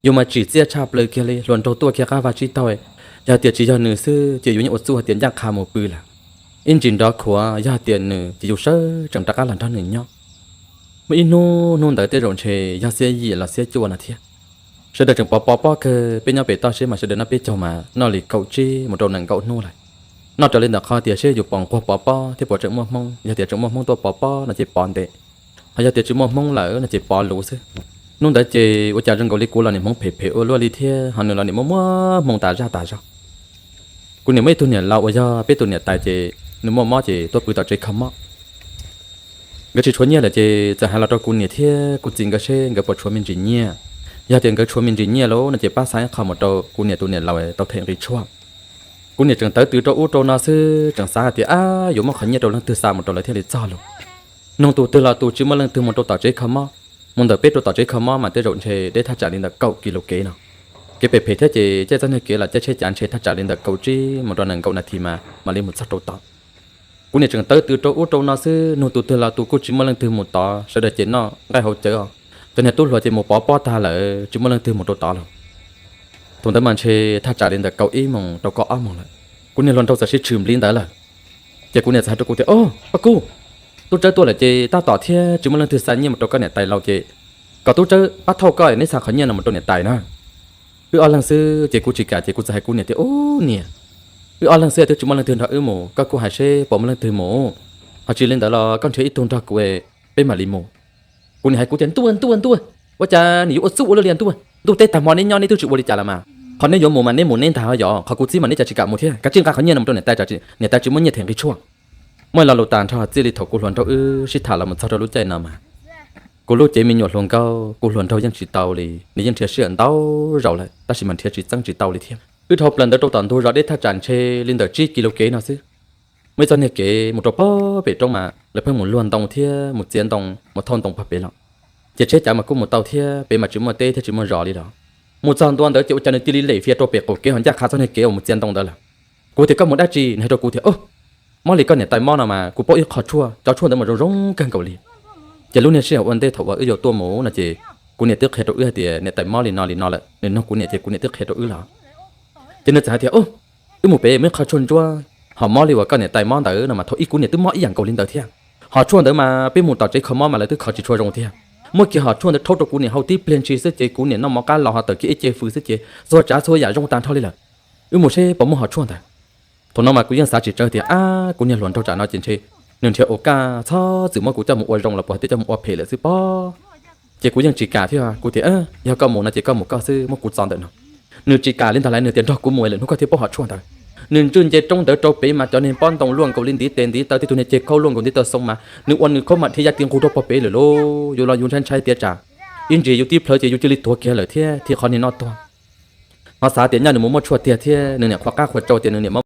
Yus mas tsim txiaj tshaj plaws kiag li, hluas nraug tuaj kiag qab vaj tsib taug. Yog tias tsis yog nws xwb ces yus yeej ua txuj hais tias ncaj qha mus pw lawm. Ib ntsis nrov khuav, yog hais tias nws ces yus sawv tsees rov qab los nrog nws nyob. Muaj ib hnub, hnub ntawd tej zaum ntshe yog xiab yim los xiab cuaj no thiab. Sawv daws tseem pov pov pob kawg, peb nyob pem toj siab mas sawv daws noj peb caug mas noj li kaum tsib mus rau nees nkaum hnub lawm. Noj raws li ntawm qhov tias seb yus pom nquag pov pob thiab puas tseem muaj hmoob, yog tias tseem muaj hmoob tuaj pov pob no ces pov ntev, ho yog tias tsis muaj hmoob lawm no ces pov luv xwb. Hnub ntawd ces ua cas zoo nkaus li kuv los niam hmoov phem phem ua luaj li thiab ho nws los niam muaj muaj hmoo tas zaj tas zog. Kuv niam muaj ib tug niam laus uas yog peb tus niam tais ces nws muaj mob ces tuaj pw tom tsev kho mob. Nkawd tsis tshuav nyiaj lawm ces txawm hais los rau kuv niam thiab kuv txiv nkawd seb nkawd puas tshuav me ntsis nyiaj. Yog tias nkawd tshuav me ntsis nyiaj lawm no ces pab xa ib qho mus rau kuv niam tus niam laus tau them nqi tshuaj. Kuv niam tseem tawv tw rau ub rau no xwb, tseem xav hais tias ab yuav muab qhov nyiaj rau leej twg xa mus rau lawv thiaj li txog lus. Noog tus twg los tus tsis muaj leej twg mus rau tom tsev kho mob. Mus ntawm peb rau tom tsev kho mob mas tej zaum ntshe deb thaj tsam li ntawm kaum kis lus kev no. Kev pem phem thiab ces caij txoj niag kev los caij tsheb cav ntshe thaj tsam li ntawm kaum tsib mus rau nees nkaum nas this mas mam li mus txog rau tod. Kuv niam tseem tawv tw rau ub rau no xwb, nug tus twg los tus kuj tsis muaj leej twg mus tod, sawv daws ces noj nqaij haus cawv os. Cov niag tub hluas ces mus pov pob tag lawm tsis muaj leej twg mus rau tod lawm. Thaum ntawd mas ntshe thaj tsam li ntawm kaum ib moos rau kaum ob moos lawm. Kuv niag hluas nraug txawm sib tshwm npliv ntawd lawm. Ces kuv niam txawm hais rau kuv tias, Au, koj kub, tub Tsawb tuaj lawm ces tab tom thiab tsis muaj leej twg xa nyiaj mus rau koj niam tais laus ces kom tub Tsawb pab thauj koj neb xa qhov nyiaj no mus rau niam tais na. Wb ob leeg xwb ces kuv tsis kam ces kuv txawm hais kuv niam tias, Ub niam, wb ob leeg xwb twb tsis muaj leej twg nrog wb mus, koj kuj hais seb puas muaj leej twg mus. Ho tsis li ntawd los koj nrhiav ib tug nrog kuv, peb mam li mus. Kuv niam hais kuv tias, Ntuj ntuj ntuj, ua cas nws yuav ua txuj ua luaj li ntuj, ntuj teb tag hmo neb nyob neb twb tsis ua li cas los mas. Qhov neb yuav mus mas neb mus neb ntag yom, qhov kuv txib mas neb cas tsis kam mus thiab, kav tsij nqa qhov nyiaj no mus rau niam tais, niam tais tsis muaj nyiaj them nqi tshuaj. Muaj lo lus tas nrho txij li thaum kuv hluas nraug wb sib tham los mus txog rau lub caij no mas kuv lub cev me nyuam hluas nkauj kuv hluas nraug yeej tsis tau li, nws yeej nrhiav sij hawm ntau zaus lawm tab sis mas nrhiav tsis txeeb tsis tau li thiab. Wb dhau plaws ntawd rau tom ntug zos deb thaj tsam ntshe li ntawm tsib kis lus kev no xwb. Muaj ib txoj niag kev mus rau pem roob mas lawv pheej mus luag ntoo thiab mus txiav ntoo mus thauj ntoo pog pem los. Ces tsheb cav mas kuj mus tau thiab pem mas tsis muaj teb thiab tsis muaj zos li los. Mus txog ntua ntawd ces ua cas nws cia li lem fias rau pem qaum kev ho ncaj qha txoj niag kev uas mus txiav ntoo ntawd lawm. Kuv tias, Koj mus dab tsi? Nws hais rau kuv tias, Mob li koj niam tais mob no mas kuv paub ib qho tshuaj, cov tshuaj ntawd mas zoo zoo kawg nkaus li. Ces lub niag sij hawm ua ntej thaum uas wb yuav tuaj mus no ces kuv niam twb qhia rau wb hais tias niam tais mob li no li no lawm, nws nug kuv niam ces kuv niam twb qhia rau wb lawm. Ces nws txawm hais tias, Wb mus pem muaj ib qho tshuaj ntsuab, ho mob li uas koj niam tais mob ntawd no mas thaum ub kuv niam twb mob ib yam nkaus li ntawd thiab. Ho tshuaj ntawd mas peb mus tom tsev kho mob mas lawv twb kho tsis tshua zoo tiag. Muab kiag ho tshuaj ntawd rhaub rau kuv niam haus tib pliag ntshis xwb ces kuv niam noj mov qab los ho tawm kiag ib ce fws xwb ces txuag tsav txhua yam zoo tag nrho li lawm. Wb mus seb puas muaj ho tshuaj ntawd. Thaum no mas kuv yeej xav tsis tsawg tias, Ab, kuv niag hluas nraug tsam no ces ntshe nws nrhiav ua kaj txhob txwm muab kuv coj mus ua zoo los puas hais tias coj mus ua phem lawm xwb pob. Ces kuv yeej tsis kam thiab, kuv tias, Yog koj mus no ces koj mus koj xwb, muab kuv txo ntawm no. Nws tsis kam li ntag lauj, nws tias, Nrog kuv mus lawm hnub koj thiaj paub ho tshuaj ntawd. Nws ntswj nce roob ntawd rau pem mas cov niag pob ntoo luaj nkaus li ntiv tes ntiv taw, tej tug niag ceg khaub luaj nkaus ntiv taw xoo mas nws ua nws khaub mas dhia ya ti nqug rau pog pem lawm lauj. Yus los yus ntshai ntshai tias tsam ib ntsis yus tib plhawv ces yus cia li tuag kiag lawm thiab thiaj qhov niag no tuag. Ho xav tias nyaj nws mus muaj tshuaj tiag thiab nws niam qhuas qab qhuas tsau tias nws niam mob